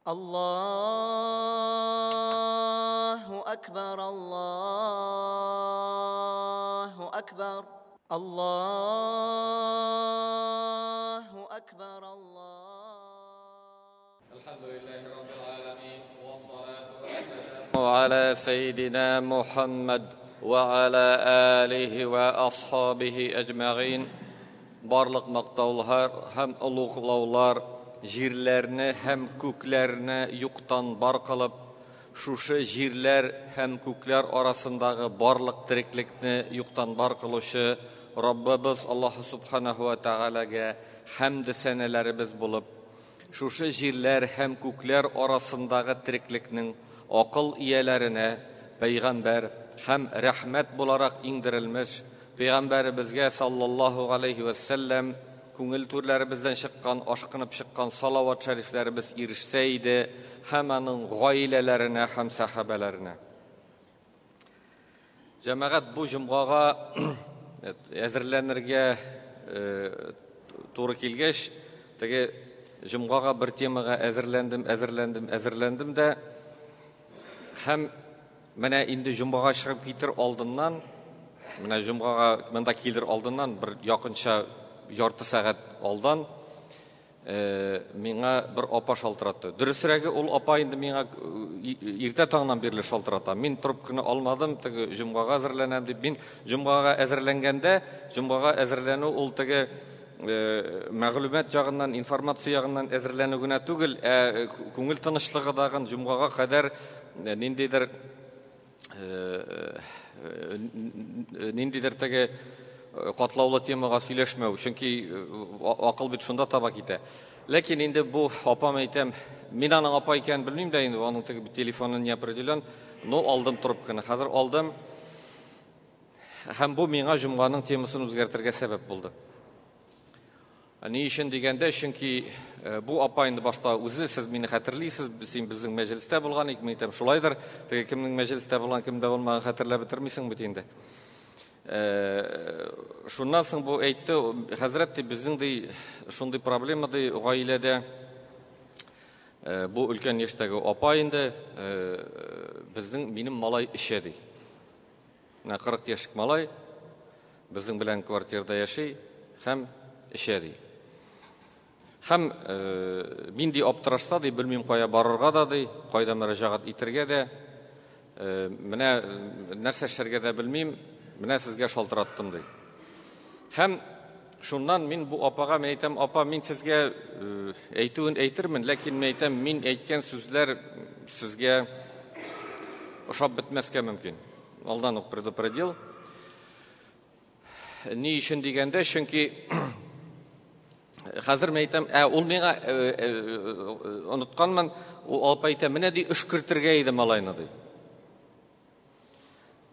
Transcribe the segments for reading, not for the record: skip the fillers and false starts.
Аллаһу әкбәр, Аллаһу әкбәр, Аллаһу әкбәр, Аллаһу. Әлхәмдүлилләһи раббил галәмин, вассалату вассаламу аля сәйдина Мухаммад ва аля алихи ва асхабихи әҗмәгыйн. Барлык мактаулар һәм олуглаулар җирләрне һәм күкләрне юктан бар кылып, шушы җирләр һәм күкләр арасындагы барлык тереклекне юктан бар кылучы Раббыбыз Аллаһу Субханаһу ва Тәгаләгә хәмде-сәнәләребез булып, шушы җирләр һәм күкләр арасындагы тереклекнең акыл ияләренә пәйгамбәр һәм рәхмәт буларак иңдерелмеш Пәйгамбәребезгә саллаллаһу галәйһи вә сәлләм күңел түрләребездән чыккан, ашкынып чыккан салават шәрифләребез ирешсә иде һәм аның гаиләләренә һәм сәхабәләренә. Җәмәгать, бу җомгага әзерләнергә туры килгәч, теге җомгага бер темага әзерләндем, әзерләндем, әзерләндем дә һәм менә инде җомгага чыгып китер алдыннан, менә җомгага монда килер алдыннан бер якынча ярты сәгать алдан миңа бер апа шалтыратты. Дөресрәге, ул апа инде миңа иртә таңнан бирле шалтырата. Мин трубканы алмадым, теге җомгага әзерләнәм дип. Мин җомгага әзерләнгәндә, җомгага әзерләнү ул теге мәгълүмат ягыннан, информация ягыннан әзерләнү генә түгел, ә күңел тынычлыгы дагын җомгага кадәр ниндидер ниндидер теге катлаулы темага сөйләшмәү, чөнки акыл бит шунда таба китә. Ләкин инде бу апам әйтәм, мин аның апа икәнен белмим дә инде, аның теге телефоны не определен, но алдым трубканы. Хәзер алдым. Һәм бу миңа җомганың темасын үзгәртергә сәбәп булды. Ни өчен дигәндә, чөнки бу апа инде башта үзе, сез мине хәтерлисез, син безнең мәҗлестә булган идек, мин әйтәм, шулайдыр. Теге кемнең мәҗлестә булган, кемдә булмаган хәтерләп бетермисең бит инде. Шуннан соң бу әйтте, хәзрәт ди, безнең ди шундый проблема ди гаиләдә. Бу өлкән яшьтәге апа инде, безнең минем малай эчә ди. Менә 40 яшьлек малай безнең белән квартирада яши һәм эчә ди. Һәм мин ди аптырашта ди, белмим кая барырга да ди, кайда мөрәҗәгать итергә дә. Менә нәрсә эшләргә дә белмим, менә сезгә шалтыраттым ди. Һәм шуннан мин бу апага мин әйтәм, апа, мин сезгә әйтүен әйтермен, ләкин мин әйтәм, мин әйткән сүзләр сезгә ошап бетмәскә мөмкин. Алдан ук предупредил. Ни өчен дигәндә, чөнки хәзер мин әйтәм, ә ул миңа онытканмын, ул апа әйтә, менә ди өшкертергә иде малайны ди.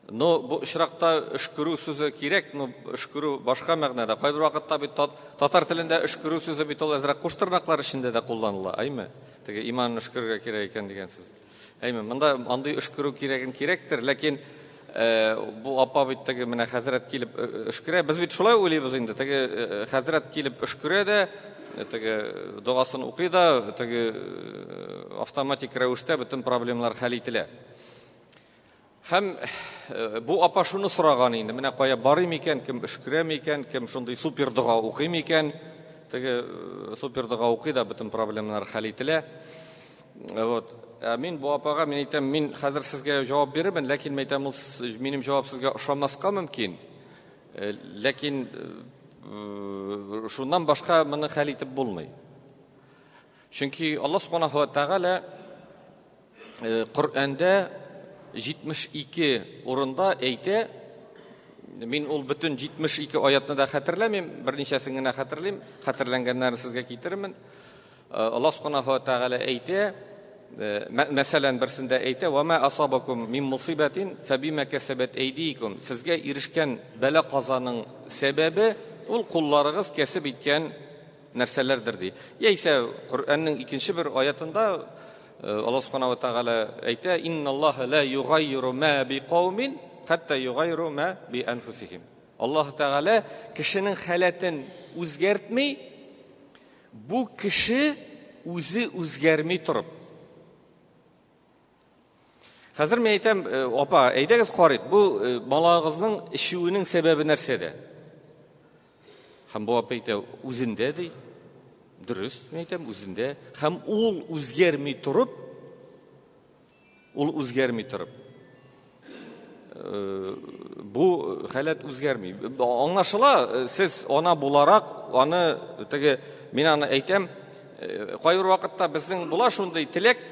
Но бу очракта өшкерү сүзе кирәк, но өшкерү башка мәгънәдә. Кайбер вакытта бит татар телендә өшкерү сүзе бит ул әзрәк куш тырнаклар эчендә дә кулланыла, әйме? Теге иманын өшкерергә кирәк икән дигән сүз. Әйме, монда андый өшкерү кирәген кирәктер, ләкин бу апа бит теге менә хәзрәт килеп өшкерә. Без бит шулай уйлыйбыз инде. Теге хәзрәт килеп өшкерә дә, теге догасын укый да, теге автоматик рәвештә бөтен проблемалар хәл ителә. Һәм бу апа шуны сораган инде, менә кая барыйм икән, кем өшкерә микән, кем шундый супер дога укый микән? Теге супер дога укый да бөтен проблемалар хәл ителә. Вот. Ә мин бу апага мин әйтәм, мин хәзер сезгә җавап бирермен, ләкин мин әйтәм, ул минем җавап сезгә ошамаска мөмкин. Ләкин шуннан башка моны хәл итеп булмый. Чөнки Аллаһ субханаху ва тәгалә Коръәндә 72 урында әйтә, мин ул бөтен 72 аятны да хәтерләмим, берничәсен генә хәтерлим, хәтерләнгәннәрен сезгә китерермен. Аллаһ субханаху ва тәгалә әйтә, мәсәлән, берсендә әйтә, "Ва ма асабакум мин мусибатин фабима касабат айдикум." Сезгә ирешкән бәла-казаның сәбәбе ул кулларыгыз кәсеп иткән нәрсәләрдер ди. Яисә Коръәннең икенче бер аятында Аллаһ субхана ва тәгалә әйтә, "Инналлаһа ла югайиру ма биқаумин хатта югайиру ма би анфусихим." Аллаһ Тәгалә кешенең халәтен үзгәртми, бу кеше үзе үзгәрми торып. Хәзер мин әйтәм, апа, әйдәгез карыйк, бу балагызның эчүенең сәбәбе нәрсәдә? Һәм бу апа әйтә, үзендә ди. Дөрес, мин әйтәм, үзендә. Һәм ул үзгәрми торып, ул үзгәрми торып, бу халәт үзгәрми. Аңлашыла, сез ана буларак, аны теге, мин аны әйтәм, кайбер вакытта безнең була шундый теләк,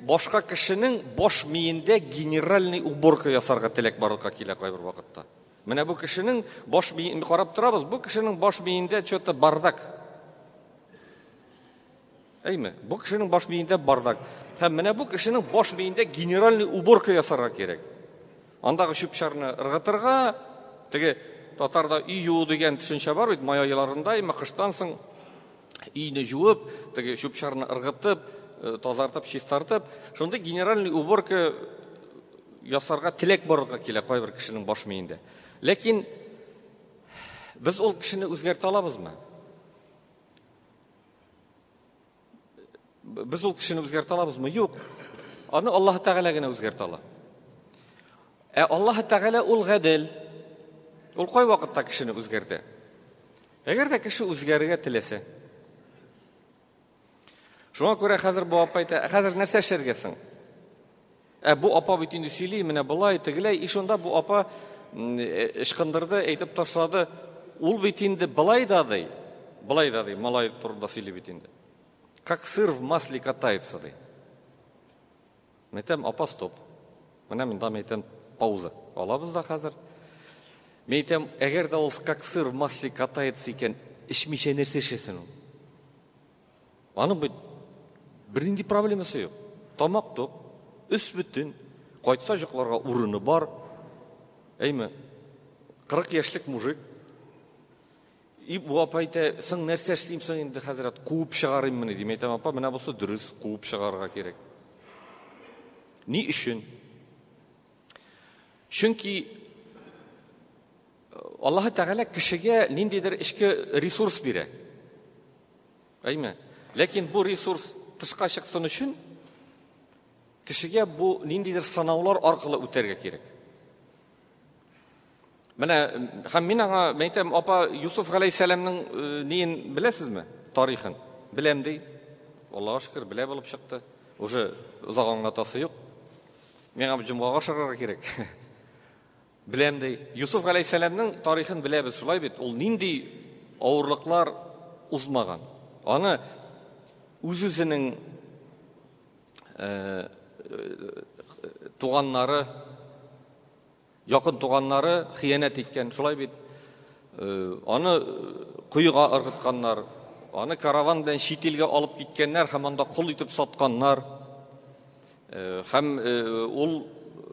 башка кешенең баш миендә генеральный уборка ясарга теләк барлыкка килә кайбер вакытта. Менә бу кешенең баш миен карап торабыз, бу кешенең баш миендә что-то бардак. Әйме? Бу кешенең баш миендә бардак. Һәм менә бу кешенең баш миендә генеральный уборка ясарга кирәк. Андагы чүп-чарны ыргытырга, теге татарда өй юуу дигән төшенчә бар бит, май айларында, әмма кыштан соң өйне жуып, теге чүп-чарны ыргытып, тазартып, чистартып, шундый генеральный уборка ясарга теләк барлыкка килә кайбер кешенең баш миендә. Ләкин без ул кешене үзгәртә алабызмы? Без ул кешене үзгәртә алабызмы? Юк. Аны Аллаһ Тәгалә генә үзгәртә ала. Ә Аллаһ Тәгалә ул гадел. Ул кай вакытта кешене үзгәртә? Әгәр дә кеше үзгәрергә теләсә. Шуңа күрә хәзер бу апа әйтә, хәзер нәрсә эшләргә соң? Ә бу апа бит инде сөйли, менә болай, тегеләй, и шунда бу апа ычкындырды, әйтеп ташлады. Ул бит инде былай да ди, былай да ди, малай турында сөйли бит инде. Как сыр в масле катается ди. Мин әйтәм, апа, стоп. Менә монда мин әйтәм, пауза. Алабыз да хәзер. Мин әйтәм, әгәр дә ул как сыр в масле катается икән, эчмичә нәрсә эшләсен ул? Аның бит бернинди проблемасы юк. Тамак тук, өс бөтен, кайтса йокларга урыны бар. Әйме, 40 яшьлек мужик. И бу апа әйтә, соң нәрсә эшлим соң инде, хәзрәт, куып чыгарыйммыни? Дим, әйтәм, апа, менә бусы дөрес, куып чыгарырга кирәк. Ни өчен? Чөнки Аллаһы Тәгалә кешегә ниндидер эчке ресурс бирә. Әйме? Ләкин бу ресурс тышка чыксын өчен кешегә бу ниндидер сынаулар аркылы үтәргә кирәк. Менә һәм мин аңа әйтәм, апа, Юсуф галәйһиссәламнең ниен беләсезме? Тарихын. Беләм ди. Аллаһка шөкер, белә булып чыкты. Уже озак аңлатасы юк. Миңа җомгага ашыгырга кирәк. Беләм ди. Юсуф галәйһиссәламнең тарихын беләбез, шулай бит? Ул нинди авырлыклар узмаган. Аны үз-үзенең туганнары, якын туганнары хыянәт иткән, шулай бит? Аны коега ыргытканнар, аны караван белән чит илгә алып киткәннәр һәм анда кол итеп сатканнар. Һәм ул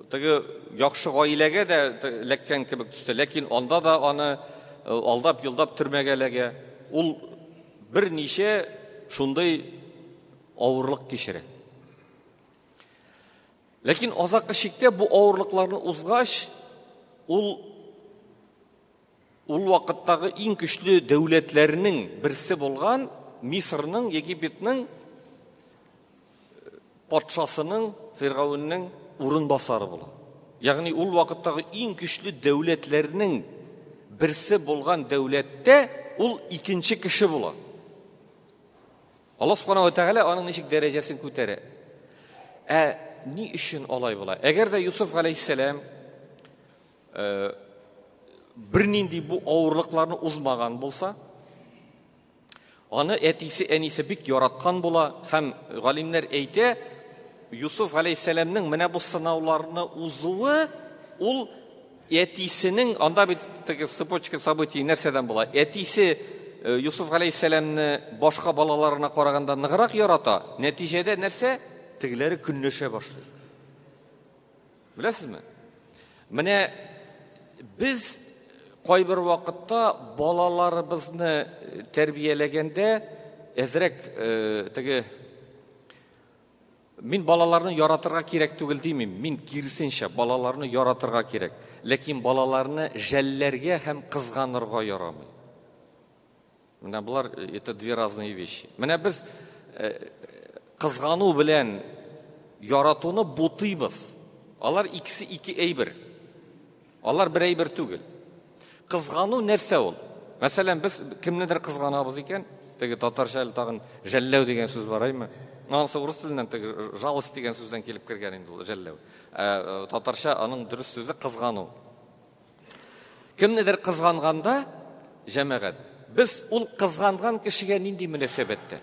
теге яхшы гаиләгә дә эләккән кебек төстә, ләкин анда да аны алдап-йолдап төрмәгә эләгә. Ул берничә шундый авырлык кичерә. Ләкин азаккы чиктә бу авырлыкларны узгач, ул ул вакыттагы иң көчле дәүләтләрнең берсе булган Мисырның, Египетның патшасының, Фиргавеннең урынбасары була. Ягъни ул вакыттагы иң көчле дәүләтләрнең берсе булган дәүләттә ул икенче кеше була. Аллаһ субхана ва тәгалә аның ничек дәрәҗәсен күтәрә. Ә ни өчен алай була? Әгәр дә Юсуф галәйһиссәлам бернинди бу авырлыкларны узмаган булса, аны әтисе, әнисе бик яраткан була һәм галимнәр әйтә, Юсуф галәйһиссәламнең менә бу сынауларны узуы ул әтисенең, анда бит теге цепочка событий нәрсәдән була? Әтисе Юсуф галәйһиссәламне башка балаларына караганда ныграк ярата. Нәтиҗәдә нәрсә? Тегеләре көнләшә башлый. Беләсезме? Менә без кайбер вакытта балаларыбызны тәрбияләгәндә әзрәк теге мин балаларны яратырга кирәк түгел димим. Мин киресенчә балаларны яратырга кирәк. Ләкин балаларны жәлләргә һәм кызганырга ярамый. Менә болар это две разные вещи. Менә без кызгану белән яратуны бутыйбыз. Алар икесе ике әйбер. Алар бер әйбер түгел. Кызгану нәрсә ул? Мәсәлән, без кемнедер кызганабыз икән, теге татарча әле тагын жәлләү дигән сүз бар, әйме? Анысы урыс теленнән теге жалость дигән сүздән килеп кергән инде ул жәлләү. Ә татарча аның дөрес сүзе кызгану. Кемнедер кызганганда, җәмәгать, без ул кызганган кешегә нинди мөнәсәбәттә?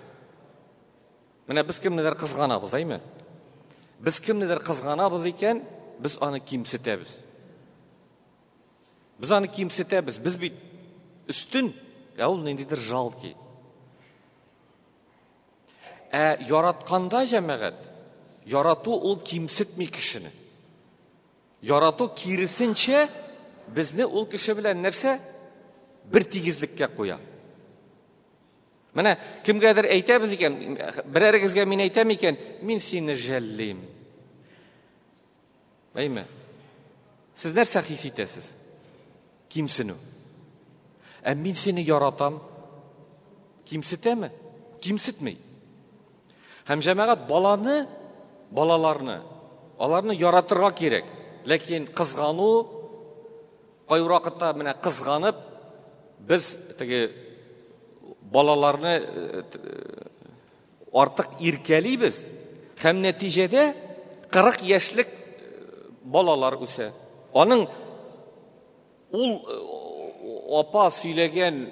Менә без кемнедер кызганабыз, әйме? Без кемнедер кызганабыз икән, без аны кимсетәбез. Без аны кимсетәбез. Без бит өстен, ә ул ниндидер жалкий. Ә яратканда җәмәгать, ярату ул кимсетми кешене. Ярату киресенчә безне ул кеше белән нәрсә? Бер тигезлеккә куя. Менә кемгәдер әйтәбез икән, берәрегезгә мин әйтәм икән, мин сине жәллим. Әйме? Сез нәрсә хис итәсез? Кимсенү. Ә мин сине яратам. Кимсетәме? Кимсетми. Һәм җәмәгать баланы, балаларны, аларны яратырга кирәк. Ләкин кызгану, кайбер вакытта менә кызганып, без теге балаларны артык иркәлибез һәм нәтиҗәдә 40 яшьлек балалар үсә. Аның ул апа сөйләгән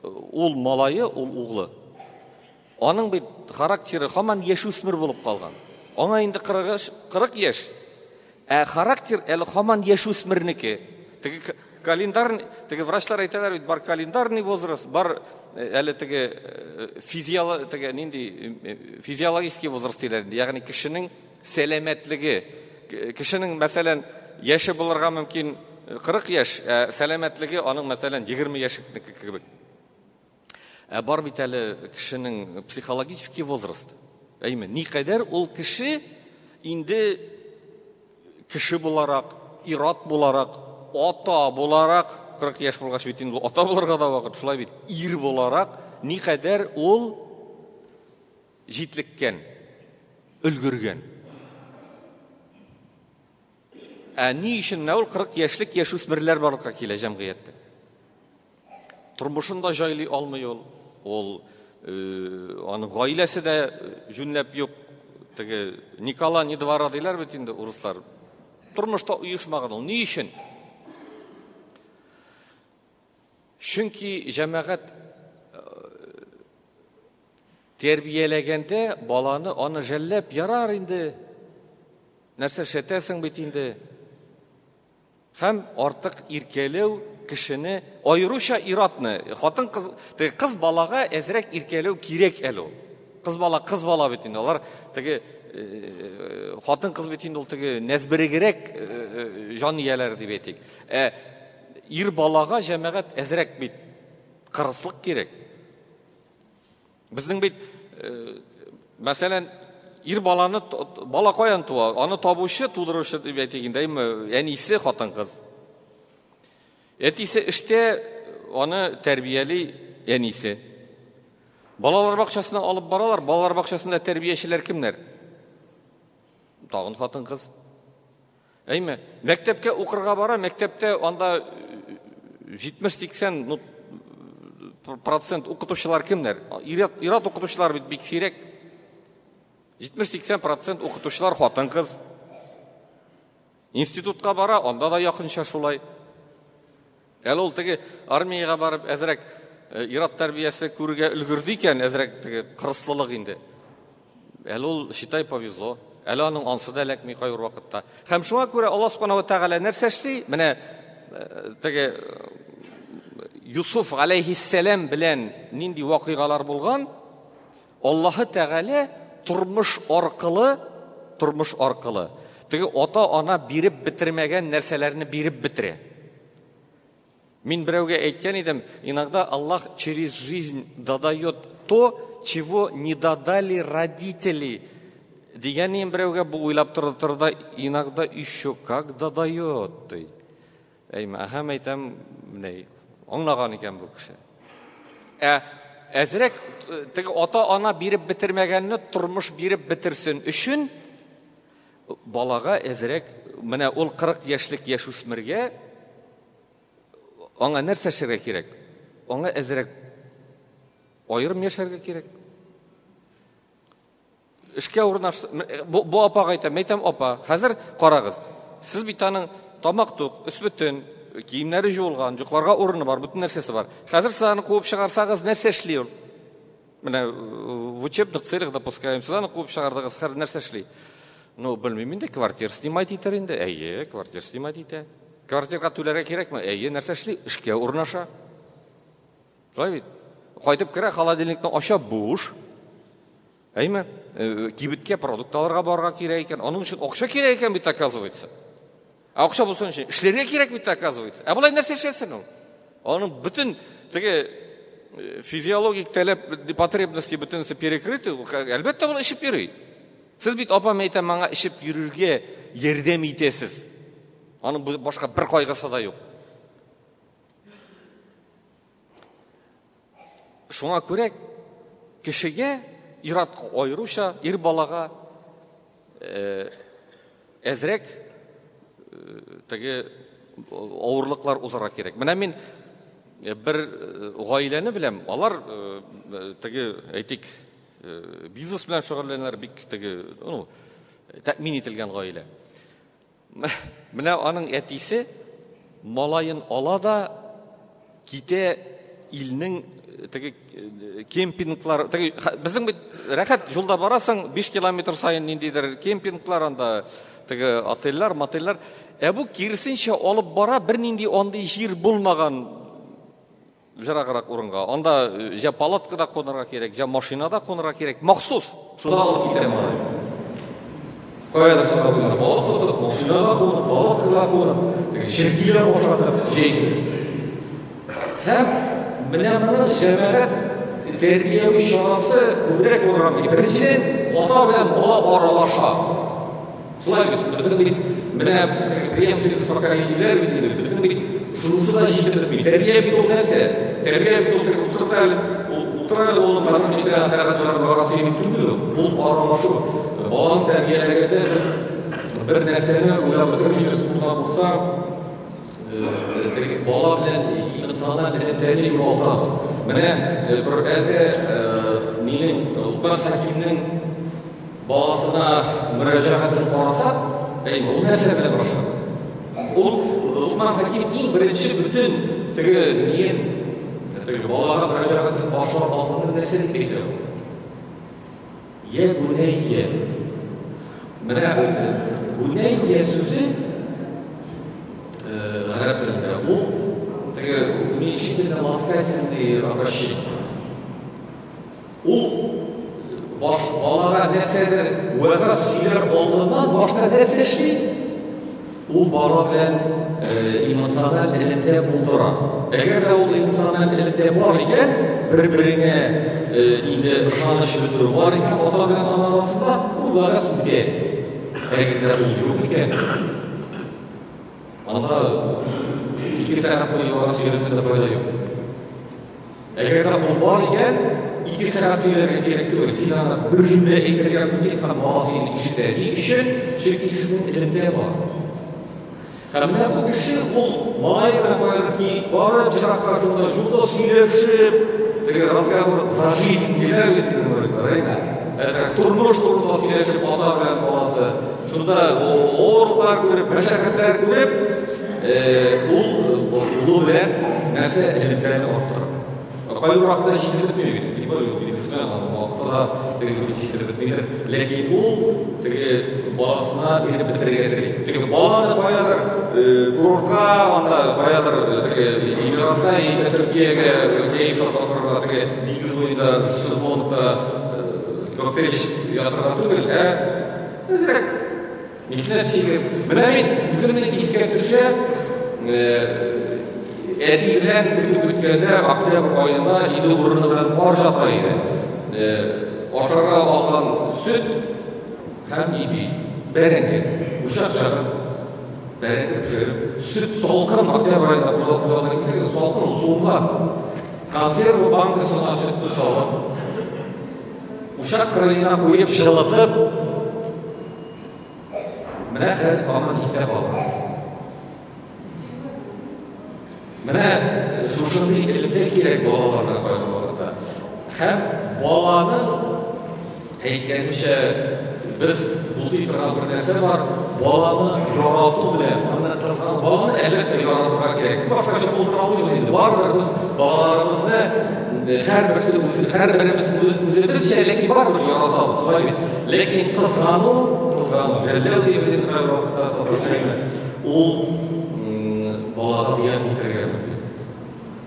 ул малае, ул углы. Аның бит характеры һаман яшүсмер булып калган. Аңа инде 40 яшь. Ә характер әле һаман яшүсмернеке. Теге календар, теге врачлар әйтәләр бит, бар календарный возраст, бар әле теге физиолог, теге нинди физиологический возраст диләр инде. Ягъни кешенең сәламәтлеге. Кешенең, мәсәлән, яше булырга мөмкин 40 яшь, ә сәламәтлеге аның, мәсәлән, 20 яшьлекнеке кебек. Ә бар бит әле кешенең психологический возраст. Әйме, никадәр ул кеше инде кеше буларак, ир-ат буларак, ата буларак, 40 яшь булгач бит инде ата булырга да вакыт, шулай бит, ир буларак, никадәр ул җитлеккән, өлгергән. Ә ни өчен менә ул 40 яшьлек яшүсмерләр барлыкка килә җәмгыятьтә? Тормышын да җайлый алмый ул. Ул аның гаиләсе дә җүнләп юк. Теге Никола ни двора диләр бит инде урыслар. Тормышта оешмаган ул. Ни өчен? Чөнки җәмәгать тәрбияләгәндә баланы аны жәлләп ярар инде. Нәрсә эшләтәсең бит инде. Һәм артык иркәләү кешене, аеруча ир-атны, хатын-кыз, теге кыз балага әзрәк иркәләү кирәк әле ул. Кыз бала кыз бала бит инде. Алар теге хатын-кыз бит инде ул теге нәзберегрәк җан ияләре дип әйтик. Ә ир балага җәмәгать әзрәк бит кырыслык кирәк. Безнең бит, мәсәлән, ир баланы, бала каян туа? Аны табучы, тудыручы дип әйтик инде, әйме, әнисе хатын-кыз. Әтисе эштә, аны тәрбияли әнисе. Балалар бакчасына алып баралар, балалар бакчасында тәрбиячеләр кемнәр? Тагын хатын-кыз. Әйме, мәктәпкә укырга бара, мәктәптә анда 70-80, ну, процент укытучылар кемнәр? Ир-ат укытучылар бит бик сирәк. 70-80 процент укытучылар хатын-кыз. Институтка бара, анда да якынча шулай. Әле ул теге армиягә барып әзрәк ир-ат тәрбиясе күрергә өлгерде икән, әзрәк теге кырыслылык инде. Әле ул, считай, повезло. Әле аның ансы да эләкми кайбер вакытта. Һәм шуңа күрә Аллаһ субханәһу ва тәгалә нәрсә эшли? Менә теге Юсуф алейһиссәлам белән нинди вакыйгалар булган? Аллаһы Тәгалә тормыш аркылы, тормыш аркылы теге ата-ана биреп бетермәгән нәрсәләрне биреп бетерә. Мин берәүгә әйткән идем, иногда Аллаһ через жизнь додает то, чего не додали родители. Дигән идем берәүгә, бу уйлап торды торды, иногда еще как додает, ди. Әйме, әһәм әйтәм, менә аңлаган икән бу кеше. Ә әзрәк теге ата-ана биреп бетермәгәнне тормыш биреп бетерсен өчен балага әзрәк менә ул 40 яшьлек яшүсмергә аңа нәрсә эшләргә кирәк? Аңа әзрәк аерым яшәргә кирәк. Эшкә урнаш, бу апага әйтәм, әйтәм, апа, хәзер карагыз. Сез бит аның тамак тук, өс бөтен, киемнәре жуылган, йокларга урыны бар, бөтен нәрсәсе бар. Хәзер сез аны куып чыгарсагыз, нәрсә эшли ул? Менә в учебных целях допускаем, сез аны куып чыгардыгыз, хәзер нәрсә эшли? Ну, белмим инде, квартира снимать итәр инде. Әйе, квартира снимать итә. Квартирага түләргә кирәкме? Әйе, нәрсә эшли? Эшкә урнаша. Шулай бит. Кайтып керә, холодильникны ача, буш. Әйме? Кибеткә продукт алырга барырга кирәк икән. Аның өчен акча кирәк икән бит, оказывается. Ә акча булсын өчен эшләргә кирәк бит, оказывается. Ә болай нәрсә эшләсен ул? Аның бөтен теге физиологик таләп, потребности бөтенесе перекрыты, әлбәттә, ул эчеп йөри. Сез бит, апам әйтә, моңа эчеп йөрергә ярдәм итәсез. Аның башка бер кайгысы да юк. Шуңа күрә кешегә, ир-ат аеруча, ир балага әзрәк теге авырлыклар узарга кирәк. Менә мин бер гаиләне беләм, алар теге, әйтик, бизнес белән шөгыльләнәләр, бик теге, ну, тәэмин ителгән гаилә. Менә аның әтисе малаен ала да китә илнең теге кемпинглар, теге безнең бит рәхәт юлда барасың, 5 километр саен ниндидер кемпинглар анда, теге отельләр, мотельләр. Ә бу киресенчә алып бара, бернинди андый җир булмаган жыраграк урынга. Анда җә палаткада кунарга кирәк, җә машинада кунарга кирәк. Махсус шунда алып китә малай. Каядыр чыга буенда палатка тотып, машинада кунып, палаткада кунып, теге черкиләр ашатып, җәй көне. Һәм менә моның җәмәгать тәрбияви чарасы күбрәк булырга мөмкин. Беренчедән, ата белән бала аралаша. Шулай бит, безнең бит менә преемственность поколений бит инде, безнең бит шунысы да җитеп бетми. Тәрбия бит ул нәрсә? Тәрбия бит ул теге утыр әле, утыр әле улым, хәзер мин сиңа сәгать ярым бара сөйлим түгел ул. Ул аралашу. Баланы тәрбияләгәндә без бер нәрсәне уйлап бетермибез. Ул да булса, теге бала белән эмоциональ элемтәне югалтабыз. Менә Коръәндә минем Лукман Хәкимнең баласына мөрәҗәгатен карасак, әй, ул нәрсә белән башлана? Ул Лукман Хәким иң беренче бөтен теге ниен, теге балага мөрәҗәгатен башлап алдында нәрсә дип әйтә ул? Я бунәйя. Менә бунәйя сүзе гарәп телендә ул теге уменьшительно ласкательный обращение. Ул баш балага нәрсәдер вәгазь сөйләр алдыннан башта нәрсә эшли? Ул бала белән эмоциональ элемтә булдыра. Әгәр дә ул эмоциональ элемтә бар икән, бер-береңә инде ышаныч белдерү бар икән, ата белән ана арасында ул вәгазь үтә. Әгәр дә ул юк икән, анда 2 сәгать буе вәгазь сөйләүдән дә файда юк. Әгәр дә ул бар икән, 2 сәгать сөйләргә кирәк түгел. Син аны бер җөмлә әйтергә мөмкин һәм бала сине ишетә. Ни өчен? Чөнки сезнең элемтә бар. Һәм менә бу кеше ул малай белән каядыр ки барып җыракка шунда юлда сөйләшеп, теге разговор за жизнь диләр бит инде мужиклар, әйме? Әзрәк тормыш турында сөйләшеп ата белән баласы. Шунда авырлыклар күреп, мәшәкатьләр күреп, ул улы белән нәрсә элемтәне арттыра. Кайбер вакытта җитеп бетми бит, тем более ул бизнесмен, аның вакыты да теге бик җитеп бетмидер. Ләкин ул теге баласына биреп бетерергә тели. Теге баланы каядыр курортка, анда каядыр теге Эмиратка, яисә Төркиягә кәеф сафа торырга, теге диңгез буенда шезлонгта коктейль эчеп ятырга түгел, ә әзрәк михнәт чигеп. Менә мин үземнең искә төшә, әти белән көтү көткәндә октябрь аенда инде урыны белән кар ята иде. Ашарга алган сөт һәм ипи, бәрәңге, учак чагып, бәрәңге пешереп, сөт салкын, октябрь аенда кузгалып китергән салкын, суынган. Консерва банкасына сөтне салып, учак кырыена куеп, җылытып, Менә хәл һаман истә кала. Менә шушындый элемтә кирәк балаларга кайбер вакытта. Һәм баланың әйткәнемчә, без бутый торган бер нәрсә бар, баланы ярату белән, аны кызган баланы әлбәттә яратырга кирәк. Башкача булдыра алмыйбыз инде. Барыбер без балаларыбызны һәрберсе үзе, һәрберебез үзебезчә, ләкин барыбер яратабыз, шулай бит. Ләкин кызгану, кызгану, жәлләү дибез инде кайбер вакытта татарча, ул балага зыян китерергә мөмкин.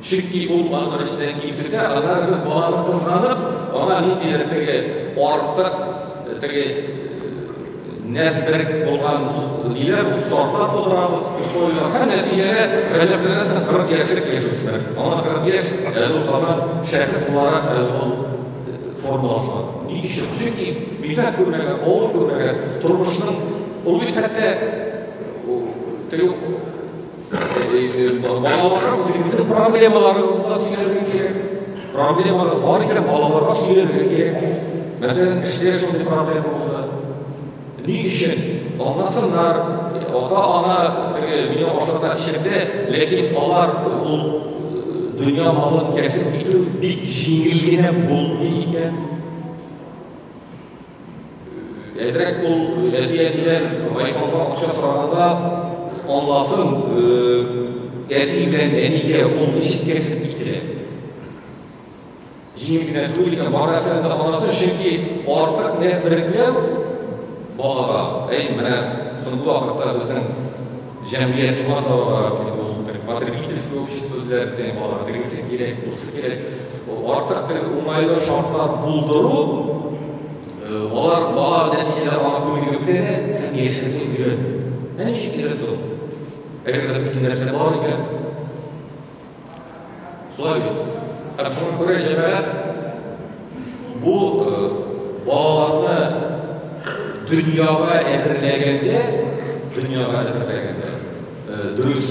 Чөнки ул аны беренчедән кимсетә, аннары без баланы кызганып, аңа ниндидер теге артык теге нәзберек булган ниләр, шартлар тудырабыз, условияләр. Һәм нәтиҗәдә гаҗәпләнәсең, 40 яшьлек яшүсмер. Аңа 40 яшь, әле ул һаман шәхес буларак әле ул формалашмады. Ни өчен? Чөнки михнәт күрмәгән, авыр күрмәгән, тормышның ул бит хәтта теге балаларга үзегезнең проблемаларыгызны да сөйләргә кирәк. Проблемагыз бар икән, балаларга сөйләргә кирәк. Мәсәлән, эштә шундый проблема булды. Ни өчен? Аңласыннар, ата-ана теге мине ашата эчертә, ләкин алар ул дөнья малын кәсеп итү бик җиңел генә булмый икән. Әзрәк ул әти-әнидән айфонга акча сораганда аңласын, әти белән әнигә ул ничек кәсеп ителә. Җиңел генә түгел икән, бар нәрсәне дә аңласын, чөнки артык нәзберекләү балага, әй, менә соңгы вакытта безнең җәмгыять шуңа таба бара бит инде, ул потребительское общество диләр бит инде балага, тегесе кирәк, бусы кирәк. Артык теге уңайлы шартлар булдыру, алар бала нәтиҗәдә аңа күнегеп бетә дә һәм яшәргә өйрәнми. Ә ничек өйрәнсен ул? Әгәр дә бөтен нәрсә бар икән. Шулай бит. Һәм шуңа күрә, җәмәгать, бу балаларны дөньяга әзерләгәндә, дөньяга әзерләгәндә, дөрес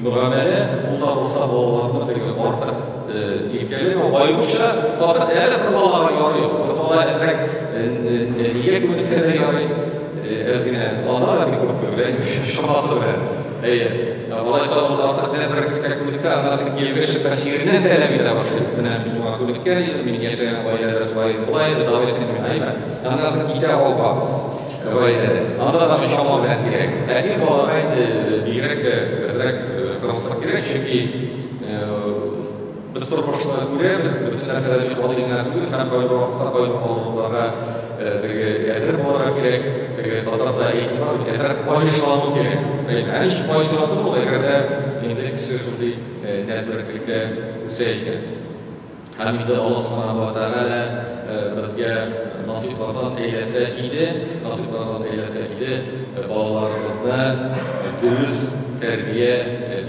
мөгамәлә, ул да булса балаларны теге артык иркәләмәү, аеруча хатын, әле кыз балага ярый, кыз бала әзрәк нигә күнексә дә ярый, әз генә, анда да бик күп түгел, чамасы белән. Әйе, алайса ул артык нәзбереклеккә күнексә, аннан соң кияүгә чыккач иреннән таләп итә башлый. Менә мин шуңа күнеккән идем, мин яшәгән гаиләдә шулай иде, болай иде, давай син миңа, әйме? Аннан соң китә гауга гаиләдә. Анда да чама белән кирәк. Ә ир балага инде бигрәк тә әзрәк кырыслык кирәк, чөнки без тормышны күрәбез, бөтен нәрсә дә бик гади генә түгел, һәм кайбер вакытта кайбер авырлыкларга теге әзер булырга кирәк, теге татарда әйтем бар бит, әзрәк каешлану кирәк. Ә ничек каешлансын ул, әгәр дә инде кеше шундый нәзбереклеккә үсә икән. Һәм инде Аллаһ Субханаһу ва Тәгалә безгә насыйплардан әйләсә иде, насыйплардан әйләсә иде, балаларыбызны дөрес тәрбия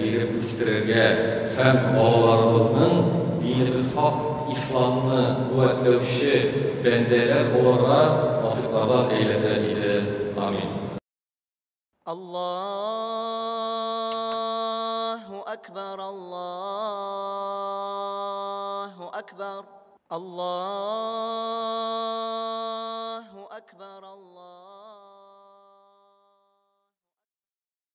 биреп үстерергә һәм балаларыбызның динебез хак исламны куәтләүче бәндәләр булырга насыйплардан әйләсә иде. Амин. Аллаһу акбар, Аллаһу акбар, Аллаһу акбар, Аллаһу